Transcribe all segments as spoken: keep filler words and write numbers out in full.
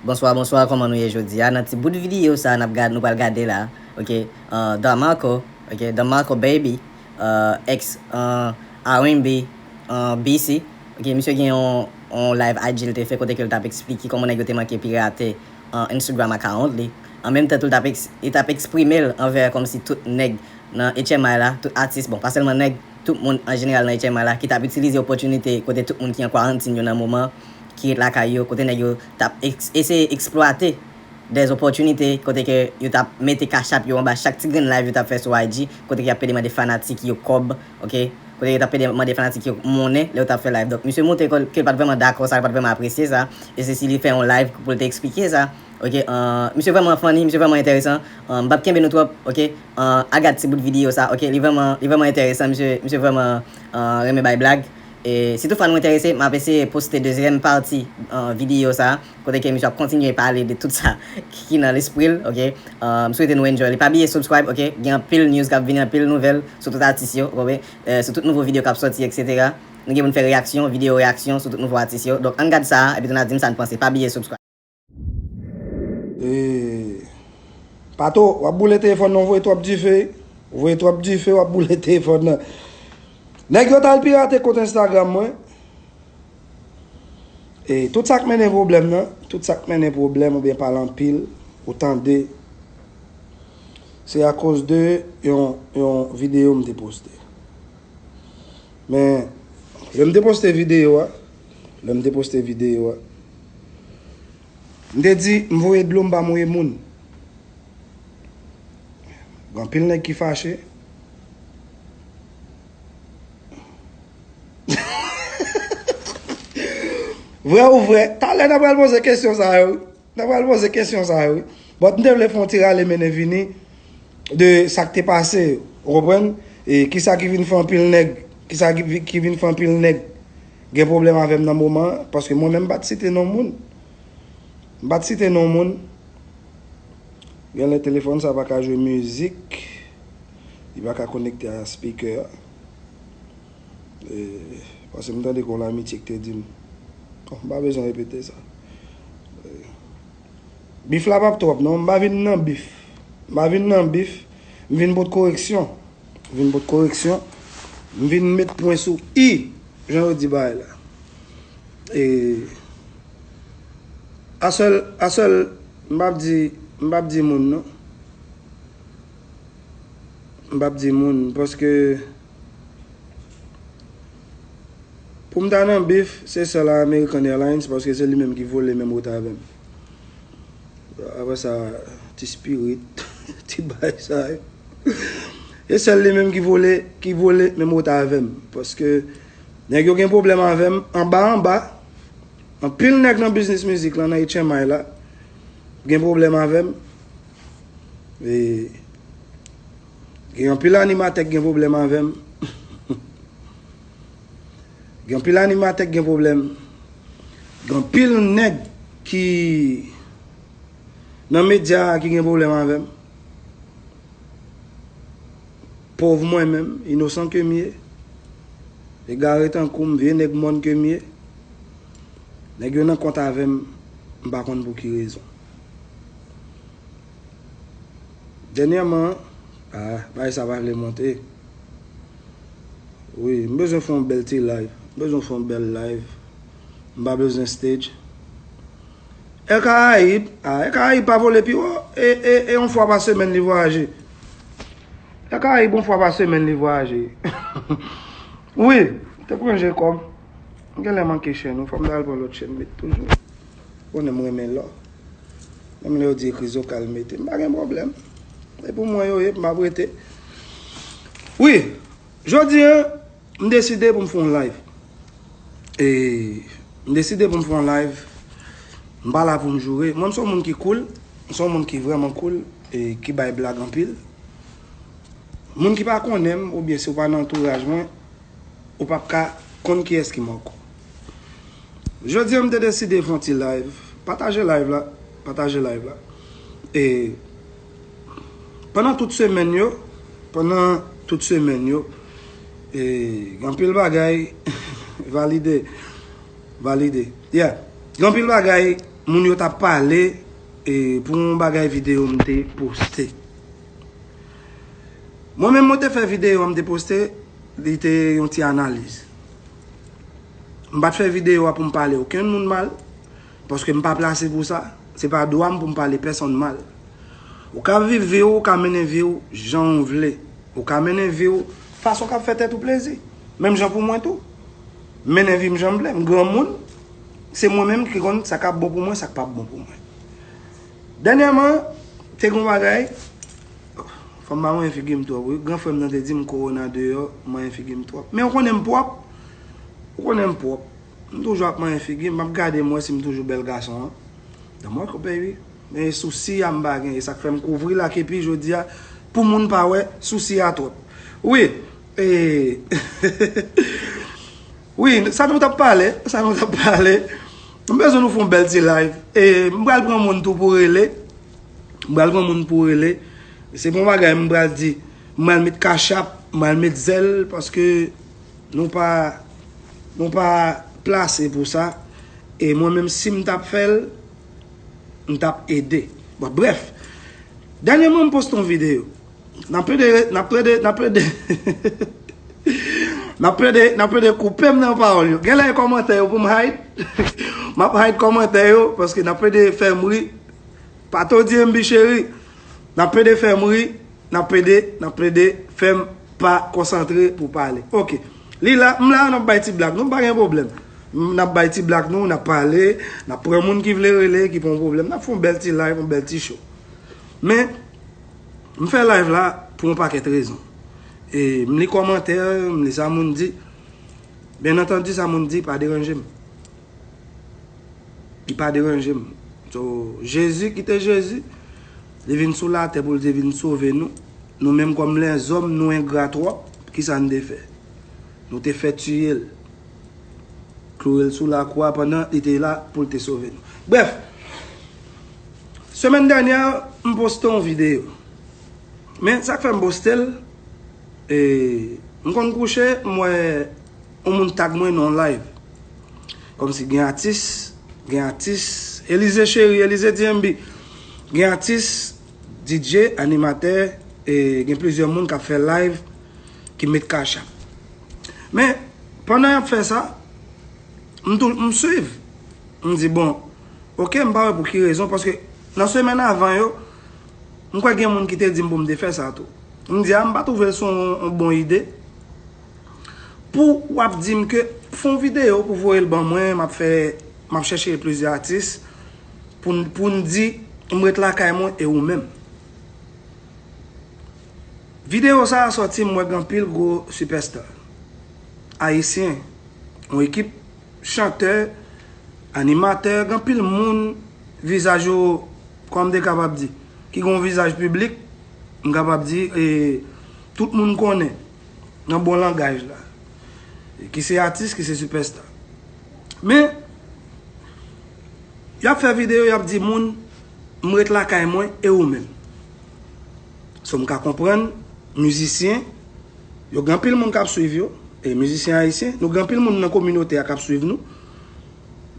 Bonswa, bonswa, kòman nou ye jodi a? Nan ti bout videyo sa a n ap gad, nou pral gade la, oke, uh, Don Marco, oke, Don Marco Baby, uh, ex, uh, R and B, uh, B C, oke, misye gen yon, yon live I G l te fè kote ke l t ap eksplike kòman nèg yo te manke pirate, uh, Instagram account li. An menm tan tou, l t ap eks-, li t ap eksprime l anvè kòmsi tout nèg nan H M I la, tout atis, bon, pa sèlman nèg, tout moun an jeneral nan H M I la, ki t ap itilize opòtinite kote tout moun ki an kwarantin yo nan moman, ki ret lakay yo, kote nèg yo t ap eks-, eseye eksplwate dè opòtinite, kote ke yo t ap mete cash app yo anba chak ti grenn live yo t ap fè sou I G, kote ke y ap pede mande fanatik yo kòb, oke? Kote yo t ap pede mande fanatik yo monnen, lè yo t ap fè live. Donk, misye montre ke, ke l pa t vrèman dakò sa, l pa t vrèman apresye sa, e se si li fè yon live pou l te eksplike sa. Oke, uh, misye vrèman funny, misye vrèman enteresan. Uh, m p ap kenbe nou twòp, oke? Uh, al gad ti bout videyo sa, oke? Li vrèman, li vrèman enteresan, misye, misye vrèman, uh, renmen bay blag. E si toutfwa nou enterese, m ap eseye poste dezyèm pati, uh, videyo sa, kote ke misye ap kontinye pale de tout sa ki nan lespri l, oke? Uh, m swete nou enjoy li. Pa bliye subscribe, oke? Gen anpil news k ap vini, anpil nouvèl sou tout atis yo, w konprann? Eh, sou tout nouvo videyo k ap sòti, et cetera. Nou gen pou n fè reyaksyon, videyo reyaksyon sou tout nouvo atis yo. Donk, ann gad sa, epi tou n a di m sa n panse. Pa bliye subscribe. E, Pato, w ap boule telefòn nan, w voye twòp dife. W voye twòp dife, w ap boule telefòn nan. Nèg yo t al pirate kont Instagram mwen. E tout sa k mennen pwoblèm nan, tout sa k mennen pwoblèm oubyen pale anpil, ou tande, se akoz de yon, yon videyo m te poste. Men, lè m te poste videyo a, lè m te poste videyo a, m te di, m voye dlo, m pa mouye moun. Gen anpil nèg ki fache. Vrè ou vrè, talè n a pral poze kesyon sa yo. N a pral poze kesyon sa yo, wi. But m te vle fè yon ti rale mennen vini de sa k te pase, ou konprann? E kisa ki vin fè anpil nèg, kisa ki vi-, ki vin fè anpil nèg gen pwoblèm avè m nan moman an, paske mwen menm m pa t site non moun. M pa t site non moun. Genlè telefòn sa pa ka jwe mizik, li pa ka konekte a speaker a. E, paske m tande gen yon lamitye ki te di m, bon, m pa bezwen repete sa. E, bif la p ap twòp, non, m pa vin nan bif. M pa vin nan bif, m vin pot koreksyon. M vin pot koreksyon. M vin met pwen sou i, jan yo di bagay la. E, a sèl, a sèl, m p ap di, m p ap di moun, non. M p ap di moun, paske pou m ta nan bif, se sèl a American Airlines, paske se li menm ki vole menm wout avè m. Apre sa, ti spirit, ti bagay sa yo. Se sèl li menm ki vole, ki vole menm wout avè m, paske nèg yo gen pwoblèm avè m, anba, anba. Anpil nèg nan biznis mizik lan, nan H M I la, gen pwoblèm avè m. E gen anpil animatè k gen pwoblèm avè m. Gen anpil animatè k gen pwoblèm. Gen anpil nèg ki nan medya a ki gen pwoblèm avè m. Pòv mwen menm, inosan ke m ye, egare tankou m, vye nèg mòn ke m ye, nèg yo nan kont avè m, m pa konn pou ki rezon. Dènyèman, ah, bagay sa pa vle monte. Wi, m bezwen fè yon bèl ti live. M bezwen fè yon bèl live. M pa bezwen stage. Air Caraïbes, ah, Air Caraïbes pa vole pi wo. E, e, e yon fwa pa semèn li vwayaje. Air Caraïbes yon fwa pa semèn li vwayaje. Wi, te pran Jacob. M genlè manke chèn, wi, fò m ta al pran lòt chèn met toujou. Konnen m renmen lò. Menm lè yo di ekri Zokal mete, m pa gen pwoblèm. E pou mwen yo ye, m p ap rete. Wi, jodi a, m deside pou m fè yon live. E m deside pou m fè yon live. M pa la pou m joure. Mwen, m se yon moun ki cool. M se yon moun ki vrèman cool e ki bay blag anpil. Moun ki pa konnen m, oubyen si w pa nan antouraj mwen, ou p ap ka konn kiyès ki Marco. Jodi a, m te deside fè yon ti live. Pataje live la. Pataje live la. E pandan tout semèn yo, pandan tout semèn yo, e gen anpil bagay, valide, valide. Yeah. Gen anpil bagay Moun yo t ap pale e, pou yon bagay videyo m te poste. Mwen menm, mwen te fè videyo a m te poste, li te yon ti analiz. M pa t fè videyo a pou m pale okenn moun mal, paske m pa plase pou sa. Se pa dwa m pou m pale pèsonn mal. Ou ka viv vi w, ou ka mennen vi w jan w vle. Ou ka mennen vi w fason k ap fè tèt ou plezi. Menm jan pou mwen tou. M mennen vi m jan m vle. M granmoun, se mwen menm ki konn sa k ap bon pou mwen, sa k p ap bon pou mwen. Dènyèman, te gen yon bagay, fò m pa manyen figi m twòp, wi. Gran frè m nan te di m kowona deyò, manyen figi m twòp. Men ou konnen m pwòp. Ou konnen m pwòp. M toujou ap manyen figi m, m ap gade m wè si m toujou bèl gason an. Dans mon cœur, baby. Men sousi a m pa gen, e sa k fè m kouvri l ak epi jodi a, pou moun pa wè sousi a twòp. Wi, e, wi, sa nou t ap pale, sa nou t ap pale. M bezwen nou fè yon bèl ti live. E, m pral pran moun tou pou rele. M pral pran moun pou rele. Se pa yon bagay m pral di, m pral met kachap, m pral met zèl, paske nou pa, nou pa plase pou sa. E mwen menm, si m t ap fè l, m t ap ede. Bon, brèf, dènyèman, m poste yon videyo. N ap plede, n ap plede, n ap plede. N ap plede, n ap plede koupe m nan pawòl yo. Gen lè e kòmantè yo pou m hide. M ap hide kòmantè yo, paske n ap plede fè m ri. Pa to di M B cheri. N ap plede fè m ri. N ap plede, n ap plede fè m pa konsantre pou pale. Oke. Li la, m la, n ap bay ti blag nou, m pa gen pwoblèm. N ap bay ti blag nou, n ap pale, n ap pran moun ki vle rele, ki pa yon pwoblèm. N ap fè yon bèl ti live, yon bèl ti show. Men, m fè live la pou yon pakèt rezon. E m li kòmantè, m li sa moun di. Byen antandi, sa moun di pa deranje m. Li pa deranje m. So, Jezi ki te Jezi, li vin sou latè pou l te vin sove nou. Nou menm kòm lèzòm, nou engra twòp. Kisa n te fè? Nou te fè tiye l. Kloure l sou lakwa pandan li te la pou l te sove nou. Brèf, semèn dènyè, m poste yon videyo. Men sa k fè m poste l, e, m konn kouche, m wè yon moun tag mwen nan yon live. Kòmsi gen atis, gen atis, Elize Cheri, Elize D M B. Gen atis, D J, animatè, e gen plizyè moun k ap fè live ki met kachap. Men, pandan y ap fè sa, m tou, m swiv. M di, bon, oke, m pa wè pou ki rezon, paske nan semèn avan yo, m kwè gen moun ki te di m pou m te fè sa tou. M di, a, m pa twouve l se yon, yon bon ide. Pou w ap di m ke fè yon videyo pou voye l ban mwen, m ap fè, m ap chèche plizyè atis pou n, pou n di, m ret lakay mwen e ou menm. Videyo sa a sòti, m wè gen anpil gwo sipèsta ayisyen, yon ekip chantè, animatè, gen anpil moun, vizaj yo, kòm m te kapab di, ki gen yon vizaj piblik, m kapab di, e, tout moun konnen, nan bon langaj la, ki se atis, ki se sipèsta. Men, y ap fè videyo, y ap di moun, m ret lakay mwen, e ou menm? So, m ka konprann, mizisyen, yo gen anpil moun k ap swiv yo, e mizisyen ayisyen, nou gen anpil moun nan kominote a k ap swiv nou.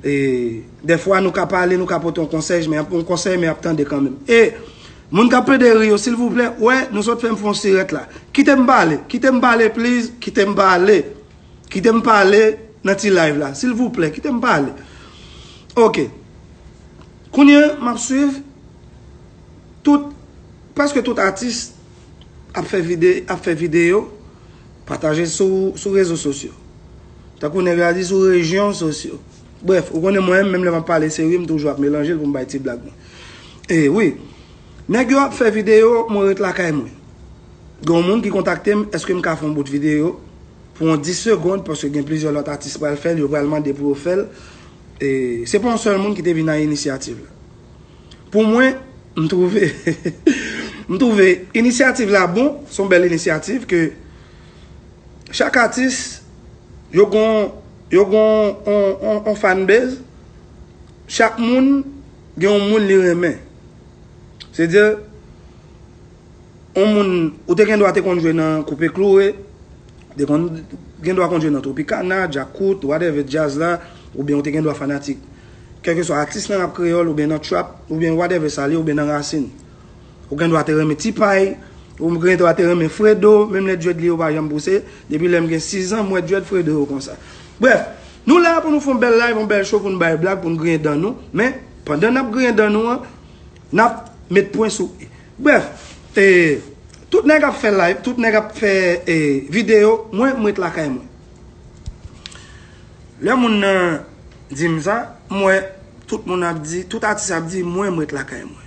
E, dèfwa nou ka pale, nou ka pote yon konsèy, men yon konsèy, men y ap tande kanmenm. E, moun k ap plede ri yo, silvouplè, wè, nou sot fè m fè yon sirèt la. Kite m pale, kite m pale, please, kite m pale. Kite m pale nan ti live la, silvouplè, kite m pale. Oke. Kounye a, m ap swiv tout, prèske tout atis ap fè vide-, ap fè videyo, pataje sou, sou rezo sosyo. Tankou nèg la di sou rejyon sosyo. Brèf, ou konnen mwen, menm lè m ap pale serye, m toujou ap melanje l pou m bay ti blag mwen. E wi, nèg yo ap fè videyo, mwen ret lakay mwen. Gen yon moun ki kontakte m, èske m ka fè yon bout videyo pou yon dis segonn, paske gen plizyè lòt atis pral fè l, yo pral mande pou yo fè l. E se pa yon sèl moun ki te vin a inisyativ la. Pou mwen, m twouve, m twouve inisyativ la bon, se yon bèl inisyativ ke chak atis, yo gon, yo gon on, on, on fan base, chak moun gen yon moun li renmen. Se di, yon moun, ou te gen dwa te konn jwe nan Koupe Kloure, te konn gen dwa konn jwe nan Tropicana, Djakout, whatever, djaz la, oubyen ou te gen dwa fanatik kèlkeswa atis nan rap kreyòl, oubyen nan trap, oubyen whatever sa li, oubyen nan rasin. Ou gen dwa te renmen Ti Pay, ou gen dwa te renmen Fredo, menm lè dread li yo pa janm pouse, depi lè m gen sis an, m wè dread Fredo yo konsa. Brèf, nou la pou nou fè yon bèl live, yon bèl show, pou nou bay blag, pou nou griyen dan nou, men, pandan n ap griyen dan nou an, n ap met pwen sou i. Brèf, e, tout nèg ap fè live, tout nèg ap fè e, videyo, mwen, m ret lakay mwen. Lè moun nan di m sa, m wè tout moun ap di, tout atis ap di, mwen, m ret lakay mwen.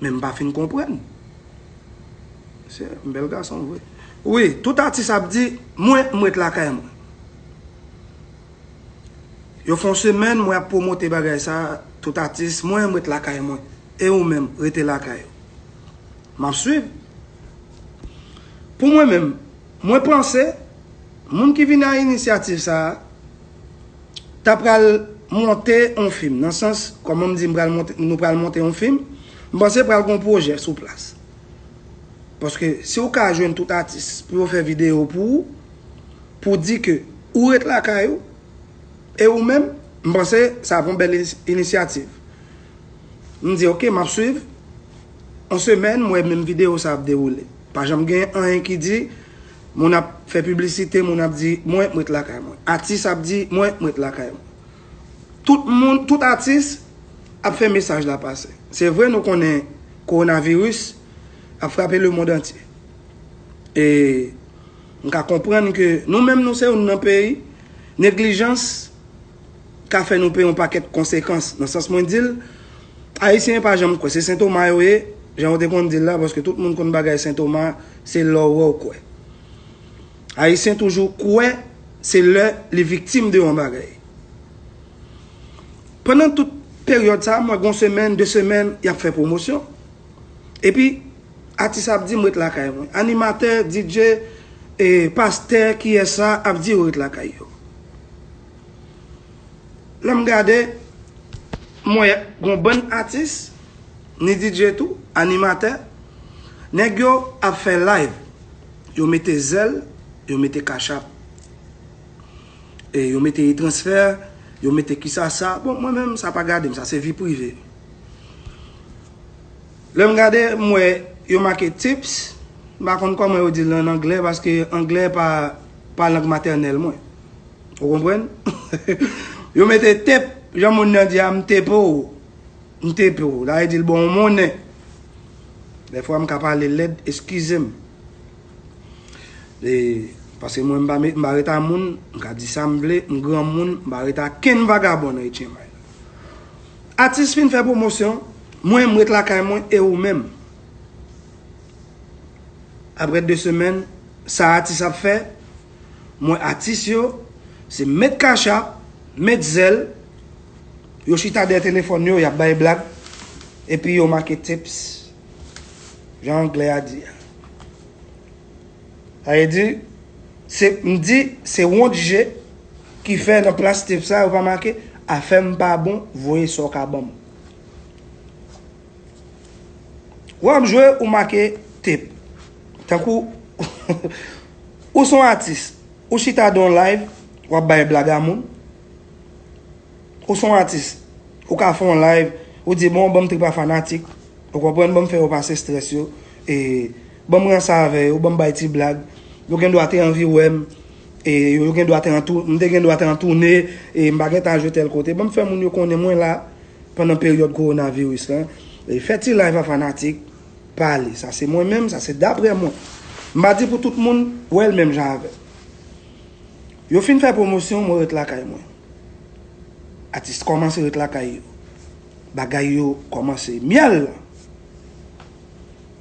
Men m pa fin konprann. Se yon bèl gason vre. Wi, tout atis ap di, mwen, m ret lakay mwen. Yo fè yon semèn, mwen ap pwomote bagay sa, tout atis, mwen, m ret lakay mwen. E ou menm, rete lakay ou. M ap swiv. Pou mwen menm, mwen panse, moun ki vin a inisyativ sa a, ta pral monte yon fim, nan sans, kòman m di m pral monte, nou pral monte yon fim, m panse pral gen yon pwojè sou plas. Paske si w ka jwenn tout atis pou yo fè videyo pou ou, pou di ke ou ret lakay ou, e ou menm, m panse sa ap yon bèl inis- inisyativ. M di, oke, m ap swiv. Yon semèn, m wè menm videyo sa ap dewoule. Pa janm gen anyen ki di, moun ap fè piblisite, moun ap di, mwen, m ret lakay mwen. Atis ap di, mwen, m ret lakay mwen. Tout moun, tout atis ap fè mesaj la pase. Se vre, nou konnen kowonaviris ap frape lemonn antye. E m ka konprann ke nou menm, nou se youn nan peyi, neglijans ka fè nou peye yon pakèt konsekans. Nan sans mwen di l, Ayisyen pa janm kwè. Se Sentoma yo ye, jan yo te konn di l la, paske tout moun konn bagay Sentoma, se lè w wè w kwè. Ayisyen toujou kwè se lè li viktim de yon bagay. Pandan tout peryòd sa, mwen gen yon semèn, de semèn, y ap fè pwomosyon. Epi, atis ap di m ret lakay mwen. Animatè, D J, e, pastè, kiyès sa, ap di yo ret lakay yo. Lè m gade, m wè gon bann atis, ni D J tou, animatè, nèg yo ap fè live. Yo mete zèl, yo mete kachap. E yo mete e-transfè, yo mete kisa sa. Bon, mwen menm, sa pa gade m, sa se vi prive. Lè m gade, m wè yo make tips. M pa konn kòman yo di l an anglè, paske anglè pa, pa lang matènèl mwen. Ou konprann? Yo mete tep, jan moun nan di a, m tepe w. M tepe w. Sa vle di l ba w yon monnen. Dèfwa m ka pale lèd, eskize m. E, paske mwen m pa met, m pa ret a moun, m ka di sa m vle, m granmoun, m pa ret a kenn vagabon nan H M I. Atis fin fè pwomosyon, mwen m ret lakay mwen e ou menm. Apre de semèn, sa atis ap fè, mwen atis yo, se met kachap, met zèl, yo chita dèyè telefòn yo, y ap bay blag, epi yo make tips, jan anglè a di a. Sa vle di, se, m di, se wont je ki fè nan plas tips sa, yo pa make, afè m pa bon, voye sa w ka ban m. W ap jwe, ou make tep. Tankou, ou se yon atis, ou chita dan yon live, w ap bay blag a moun. Ou se yon atis, ou ka fè yon live, ou di, bon, ban m trip a fanatik, ou konprann, ban m fè yo pase estrès yo, e ban m ranse avè yo, ban m bay ti blag, yo gen dwa te anvi wè m, e yo, yo gen dwa te an tou, m te gen dwa te an toune, e m pa gen tan al jwe tèl kote, ban m fè moun yo konnen mwen la, pandan peryòd kowonaviris lan. E fè ti live a fanatik, pale. Sa se mwen menm, sa se daprè mwen. M pa di pou tout moun wè l menm jan avè m. Yo fin fè pwomosyon, mwen ret lakay mwen. Atis kòmanse ret lakay yo. Bagay yo kòmanse myèl.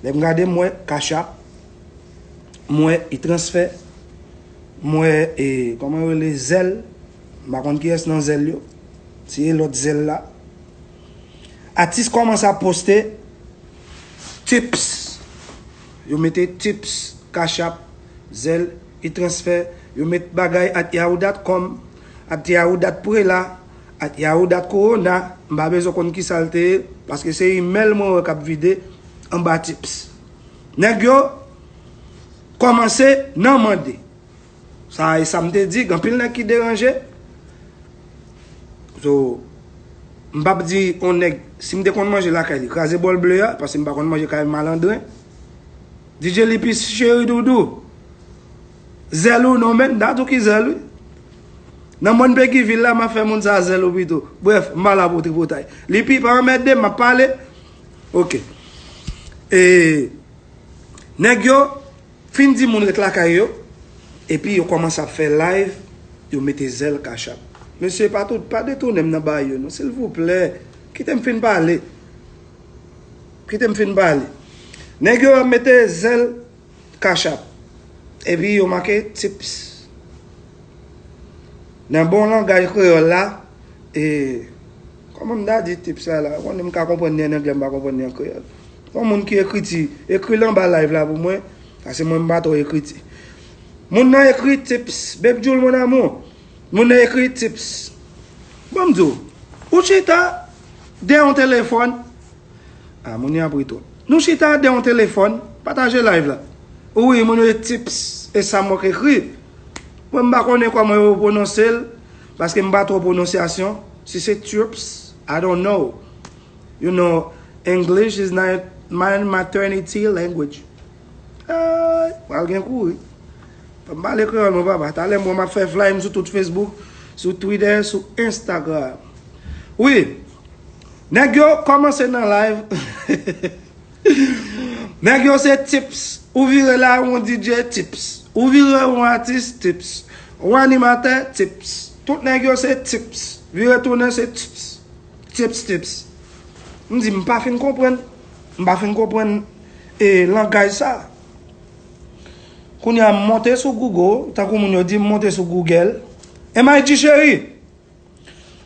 Lè m gade, m wè kachap, m wè e-transfè, m wè, e, kòman yo rele, zèl. M pa konn kiyès nan zèl yo. Se e lòt zèl la. Atis kòmanse ap poste tips. Yo mete tips, kachap, zèl, e-transfè. Yo met bagay at yahoo dot com, at yahoo dot prela, at yahoo dot corona. M pa bezwen konn kisa l te ye, paske se imèl mwen wè k ap vide anba tips. Nèg yo kòmanse nan mande. Sa e sa m te di, gen anpil nèg ki deranje. So, m p ap di yon nèg, si m te konn manje lakay li, kraze bòl ble a, paske m pa konn manje kay malandren. D J Lipis, cheri doudou. Zèl ou non, men, dat ou ki zèl, wi. Nan mòn Pegivil la, m ap fè moun sa zèl ou pito. Brèf, m pa la pou tripotay. Lipi, pa anmède m, m ap pale. Oke. E, nèg yo fin di moun ret lakay yo, epi yo kòmanse ap fè live, yo mete zèl Cash App. Mesye, pa tout, pa detounen m nan bagay yo, non, silvouplè. Kite m fin pale. Kite m fin pale. Nèg yo ap mete zèl Cash App. Epi yo make tips. Nan bon langaj kreyòl la, e, kòman m ta di tips la la? Ou konnen m ka konprann li an anglè, m pa konprann li an kreyòl. Yon moun ki ekriti, ekri l anba live la pou mwen, paske mwen m pa twò ekriti. Moun nan ekri tips, Baby Jewel mon amour. Moun nan ekri tips. Ban m di w, ou chita dèyè yon telefòn, ah, moun yo ap ri twòp. Nou chita dèyè yon telefòn, pataje live la. Wi, moun yo tips, e sa m wè k ekri. Mwen, m pa konnen kòman yo pwononse l, paske m pa twò pwononsyasyon. Si se tips, I don't know. You know, English is not my maternity language. Ay, pral gen kouri. Fò m pale kreyòl, mon papa. Talè m wè m ap fè fly m sou tout Facebook, sou Twitter, sou Instagram. Wi, nèg yo kòmanse nan live. Nèg yo se tips. Ou vire la, yon D J tips. Ou vire yon atis tips. Yon animatè tips. Tout nèg yo se tips. Vire tounen se tips. Tips, tips. M di, m pa fin konprann. M pa fin konprann, e, langaj sa. Kounye a, m monte sou Google, tankou moun yo di, m monte sou Google. M I G cheri!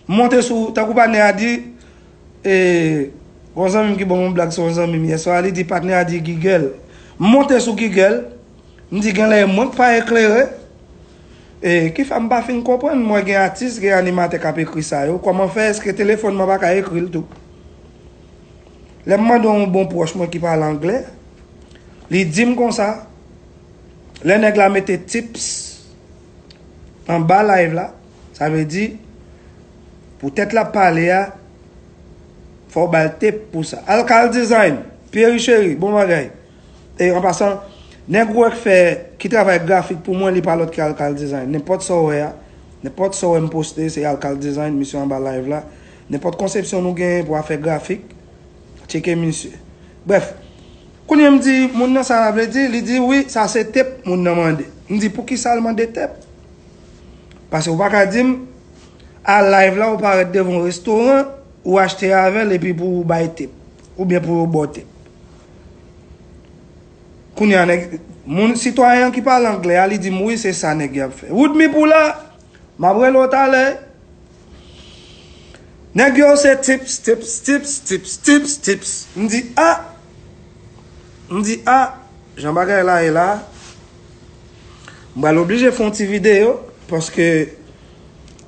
M monte sou, tankou patnè a di, e, yon zanmi m ki ban m yon blag sou yon zanmi m yèswa, li di patnè a di Gigèl. M monte sou Gigèl, m di genlè e mwen k pa eklere. E, ki fè m pa fin konprann, mwen gen atis, gen animatè k ap ekri sa yo. Kòman fè, èske telefòn mwen pa ka ekri l tou? Lè m mande yon bon pwòch mwen ki pale anglè, li di m konsa, lè nèg la mete tips anba live la, sa vle di, poutèt l ap pale a, fò w ba l tip pou sa. Alkal Design, Pierre Chery, bon bagay. E an pasan, nèg ou wè k fè, ki travay grafik pou mwen, li pa lòt ke Alkal Design. Nenpòt sa w wè a, nenpòt sa w wè m poste, se Alkal Design, misye anba live la. Nenpòt konsepsyon nou genyen pou afè grafik, tcheke misye. Brèf, kounye a m di, moun nan sa vle di, li di, wi, sa se tep moun nan mande. M di, poukisa l mande tep? Paske ou pa ka di m, a live la, ou parèt devan yon restoran, ou achte avè l, epi pou ou bay tip, oubyen pou yo ba w tip. Kounye a, nèg, moun, sitwayen an ki pale anglè a, li di m, wi, se sa nèg y ap fè. Woodmy pou la, m ap rele w talè. Nèg yo se tips, tips, tips, tips, tips, tips. M di, a! M di, a! Jan bagay la ye la, m pral oblije fè yon ti videyo, paske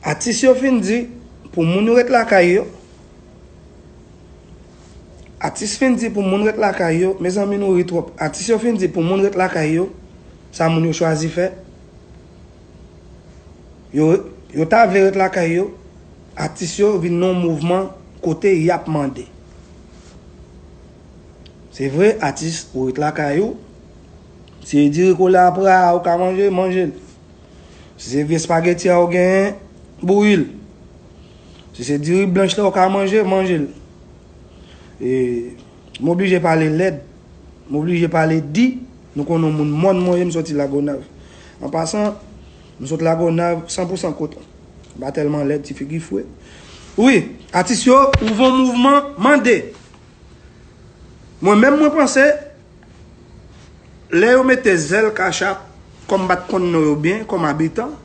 atis yo fin di, pou moun yo ret lakay yo, Atis fin di pou moun ret lakay yo, mezanmi nou ri twòp. Atis yo fin di pou moun ret lakay yo, sa moun yo chwazi fè. Yo, yo ta vle ret lakay yo, atis yo vin nan yon mouvman kote y ap mande. Se vre, atis, ou ret lakay ou. Si e diri kola apre a ou ka manje, manje l. Si se vye espageti a ou genyen, bouyi l. Si se diri blanch la ou ka manje, manje l. E, m oblije pale lèd. M oblije pale di. Nou konnen yon moun mòn mwen ye, m soti Lagonav. An pasan, m sot Lagonav san pou san koton. M pa tèlman lèd, ti figi fre. Wi, atis yo, ouvè yon mouvman, mande. Mwen menm, mwen panse, lè yo mete zèl Cash App, kòm m pa t konn non yo byen, kòm abitan,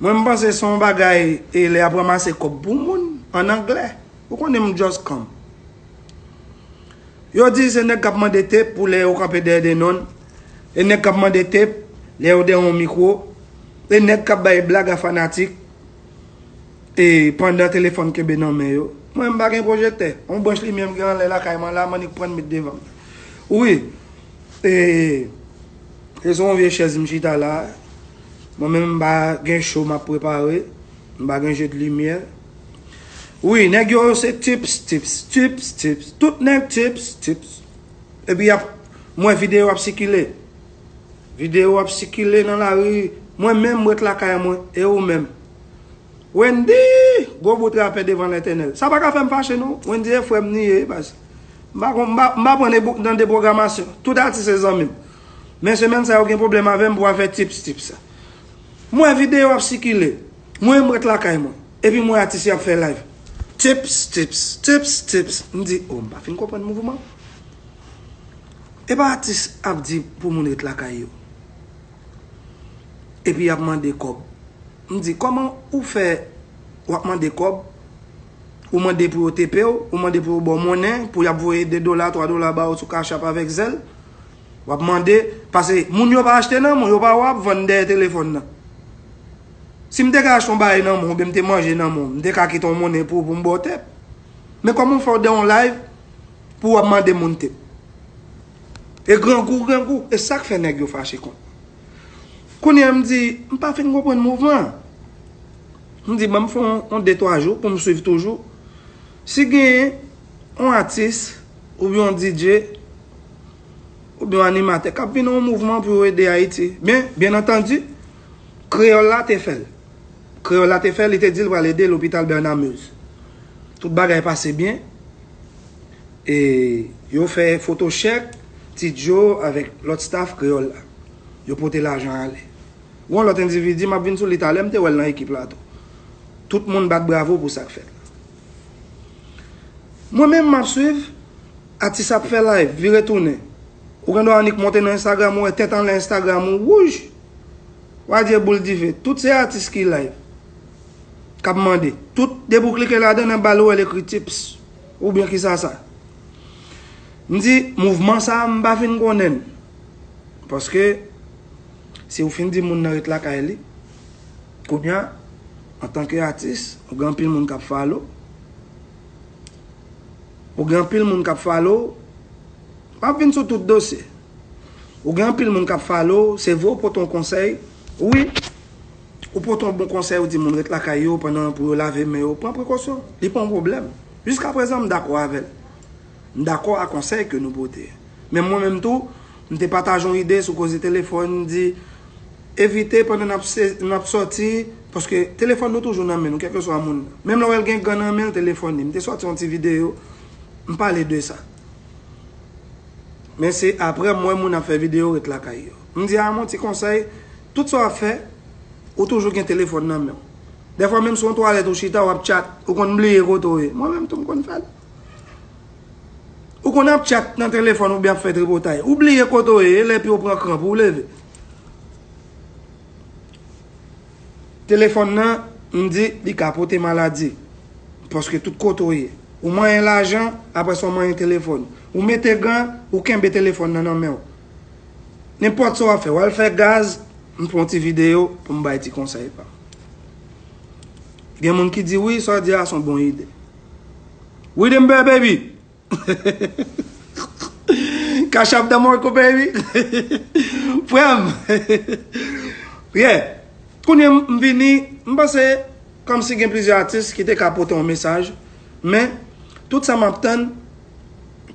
mwen m panse se yon bagay, e lè y ap ranmase kòb pou moun, an anglè. Ou konnen m just come. Yo di se nèg k ap mande tip pou lè yo kanpe dèyè de nonn, e nèg k ap mande tip lè yo dèyè yon mikwo, e nèg k ap bay blag a fanatik, e pandan telefòn kenbe nan men yo. Mwen, m pa gen pwojektè. Yon branch limyè m gen anlè lakay mwen la, m annik pran met devan m. Wi, e, e se yon vye chèz m chita la. Mwen menm, m pa gen cho m ap prepare. M pa gen je de limyè. Wi, nèg yo, yo se tips, tips, tips, tips. Tout nèg tips, tips. Epi y ap, m wè videyo ap sikile. Videyo ap sikile nan lari. Mwen menm, m ret lakay mwen. E ou menm? Wendy, gwo bout rapè devan Letènèl. Sa pa ka fè m fache, non. Wendy e frè m li ye, baz. M pa konn, m pa, m pa pran de bou-, nan de pwogramasyon. Tout atis se zanmi m. Men semèn sa yo gen pwoblèm avè m pou afè tips, tips sa. M wè videyo ap sikile. Mwen, m ret lakay mwen. Epi m wè atis yo ap fè live. Tips, tips, tips, tips. M di, "O, m pa fin konprann mouvman." E pa atis ap di pou moun ret lakay yo. Epi y ap mande kòb. M di, "Kòman ou fè w ap mande kòb? Ou mande pou yo tepe w, ou mande pou yo ba w monnen, pou y ap voye de dola, twa dola ba w sou Cash App avèk Zelle? W ap mande, paske moun yo pa achte nan men w, yo pa wè w ap vann dèyè telefòn nan. Si m te ka achte yon bagay nan men w, oubyen m te manje nan men w, m te ka kite yon monnen pou, pou m ba w tip. Men kòman w fè w de yon live pou w ap mande moun tip?" E grangou, grangou, e sa k fè nèg yo fache kont. Kounye a m di, "M pa fin konprann mouvman an." M di, "Ban m fè yon, yon de twa jou pou m swiv toujou." Si gen yon atis, oubyen yon D J, oubyen yon animatè k ap vin nan yon mouvman pou yo ede Ayiti. Men, byen antandi, Kreyòl la te fè l. Kreyòl la te fè l, li te di l pral ede lopital Bernard Meuze. Tout bagay pase byen. E yo fè foto chèk, Ti Joe avèk lòt staff Kreyòl la. Yo pote lajan ale. Yon lòt endividi, m ap vin sou li talè, m te wè l nan ekip la tou. Tout moun bat bravo pou sa k fèt la. Mwen menm, m ap swiv, atis ap fè live, vire tounen. Ou gen dwa annik monte nan Instagram, ou wè tèt anlè Instagram ou wouj. W a di e boul dife. Tout se atis ki live. K ap mande. Tout, depi w klike ladan, nan ba l ou wè l ekri tips. Oubyen ki sa sa. M di, mouvman sa a, m pa fin konnen l. Paske, si w fin di moun nan ret lakay li, kounye a, antanke atis, ou gen anpil moun k ap follow. Ou gen anpil moun k ap follow. M ap vin sou tout dosye. Ou gen anpil moun k ap follow, se vre ou pote yon konsèy. Wi, ou pote yon bon konsèy, ou di moun ret lakay yo pandan pou yo lave men yo. Pran prekosyon. Li pa yon pwoblèm. Jiskaprezan, m dakò avè l. M dakò a konsèy ke nou pote. Men mwen menm tou, m te pataje yon ide sou koze telefòn, m di, evite pandan n ap se-, n ap sòti, paske telefòn nou toujou nan men nou, kèlkeswa moun nan. Menm lè w wè l gen gan nan men l, telefòn li. M te sòti yon ti videyo, m pale de sa. Men se apre m wè moun ap fè videyo ret lakay yo. M di, "A, mon ti konsèy, tout sa w ap fè, ou toujou gen telefòn nan men w. Dèfwa menm si w nan twalèt ou chita, w ap chat, ou konn bliye kote w ye." Mwen menm tou m konn fè l. Ou konn ap chat nan telefòn oubyen ap fè tripotay. Ou bliye kote w ye, e lè pye w pran kranp, ou leve. Telefòn nan, m di, li ka pote maladi. Paske tout kote w ye. Ou manyen lajan, apre sa w manyen telefòn. Ou mete gan, ou kenbe telefòn nan nan men w. Nenpòt sa w ap fè, w al fè gaz, m fè yon ti videyo pou m bay ti konsèy pa m. Gen moun ki di, "Wi, sa w di a se yon bon ide." Wi, Denver, baby. Cash App dan Marco, baby. Frè m. Yeah. Kounye a m vini, m panse kòmsi gen plizyè atis ki te ka pote yon mesaj. Men, tout sa m ap tann,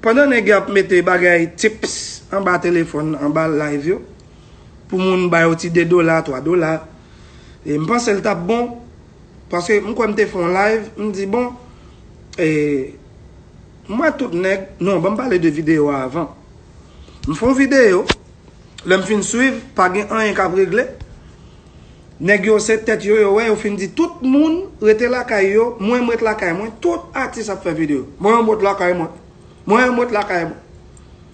pandan nèg yo ap mete bagay tips anba telefòn, anba live yo, pou moun ba yo ti de dola, twa dola, e m panse l t ap bon, paske m kwè m te fè yon live, m di, bon, e, m wè tout nèg, non, ban m pale de videyo a avan. M fè yon videyo, lè m fin swiv, pa gen anyen k ap regle. Nèg yo se tèt yo yo wè, yo fin di tout moun rete lakay yo, mwen m ret lakay mwen, tout atis ap fè videyo. Mwen m ret lakay mwen. Mwen m ret lakay mwen.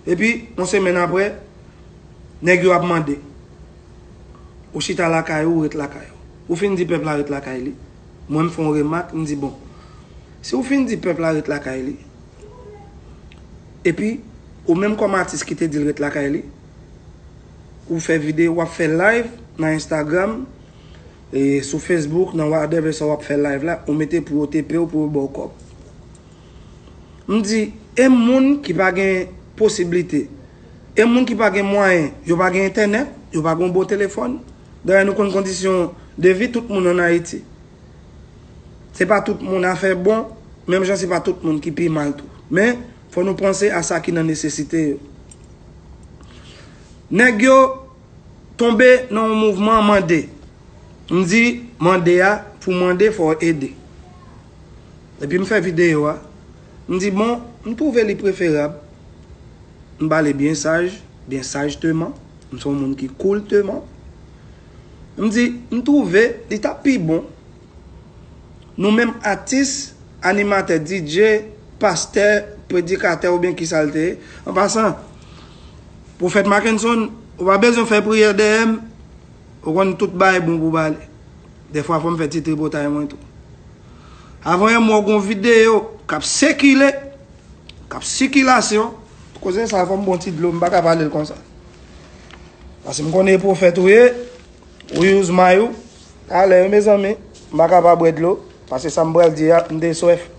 Epi, yon semèn apre, nèg yo ap mande. Ou chita lakay ou, ou ret lakay ou. Ou fin di pèp la ret lakay li. Mwen m fè yon remak, m di bon. Si ou fin di pèp la ret lakay li, epi ou menm kòm atis ki te di l ret lakay li, ou fè videyo, w ap fè live nan Instagram, e sou Facebook, nan whatever sa w ap fè live la, ou mete pou yo tepe w, pou yo ba w kòb. M di, e moun ki pa gen posiblite, e moun ki pa gen mwayen, yo pa gen entènèt, yo pa gen yon bon telefòn. Dayè, nou konn kondisyon de vi tout moun ann Ayiti. Se pa tout moun afè bon, Menm jan se pa tout moun ki pi mal tou. Men, fò nou panse a sa ki nan nesesite yo. Nèg yo tonbe nan yon mouvman mande. M di mande a, pou mande fò w ede. Epi m fè videyo a. M di, bon, m twouve li preferab m pale byen saj, byen sajteman. M se yon moun ki koulteman. M di, m twouve li t ap pi bon nou menm atis, animatè, D J, pastè, predikatè oubyen kisa l te ye. An pasan, Pwofèt Mackenson, ou pa bezwen fè priyè dèyè m, ou konn tout bagay bon pou pale. Dèfwa fò m fè ti tripotay mwen tou. Avan yè m wè w gen yon videyo k ap sikile, k ap sikilasyon. Koze sa fò m bon ti dlo, m pa ka pale l konsa. Paske m konnen e pwofèt ou ye, ou use may ou. Talè, mezanmi, m pa ka pa bwè dlo, paske sa m pral di a, m te swèf.